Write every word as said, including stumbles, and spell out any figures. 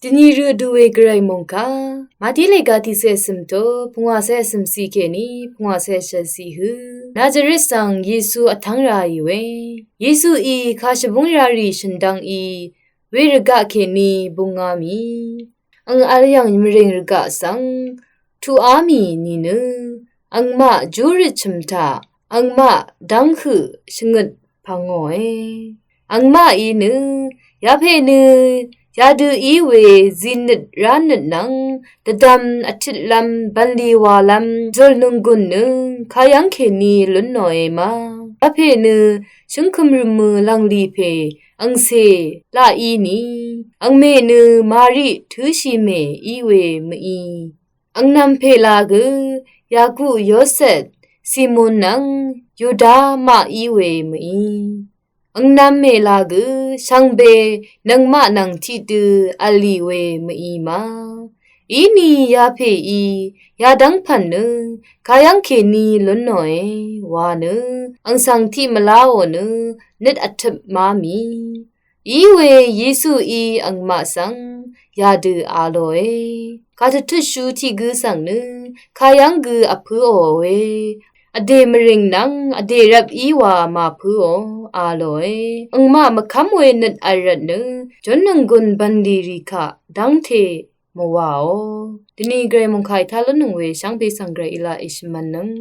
Dvni rø vdu we gvray mòngkà, Mati lèga tiqcé vsø̀m to pungwàcé vsø̀m ciq kèní pungwàcé shvt ciq hø. Nazaret svng Yesu vtv́ng ràì we. Yesuí kà shvbúng yarì shø̀ndvng í we rvgaq kèní búngá mì. Ang vl yv̀ng mvrìng rvgaq svng tuqá mì nìnø, angmaq júrøt chø̀m taq angmaq dv́ng høq shvngøt pvngòe. Angmaqí nø yapè nø yadø í we zìnøt ránøt nvng dvdvm vtøtlv́m bv̀nlì wàlv́m zùlnònggùn nø kayv́ng kèní lún nòe ma. Yapè nø shǿngkøm rvmø lv̀nglì pè angcè laq í nì. Angmè nø Mari tǿshì mè í we mø̀í. Angnv̄m pè lagø Yakup, Yosep, Simon nvng Yuda maq í we mø̀í. Angnv̄m mè lagø shvngbe nøngmaq nvng tiqdø v̄l lì we mø̀í ma. Inì yapèí yadv́ng pv̀n nø kayv́ng kèní lún nòe wa nø ang svng tiq mvláò nø nøt vtøp má mì. Í we Yesuí angmaq svng yadø a lòe. Kàdvtutshú tiq gǿ svng nø kayv́ng gø vpǿò we. Vdè mvrìng nvng vdè rvp í wa màpǿò a lòe. Angmaq mvkv́m we nøt v̄l rvt nø júnnønggùn bv̀nlì rì kaq dv́ngte mvwàò. Dvni gvray mòngkà í tá lúnnøng we shvngbe svng gvray í laq í shvmv̄nnøng.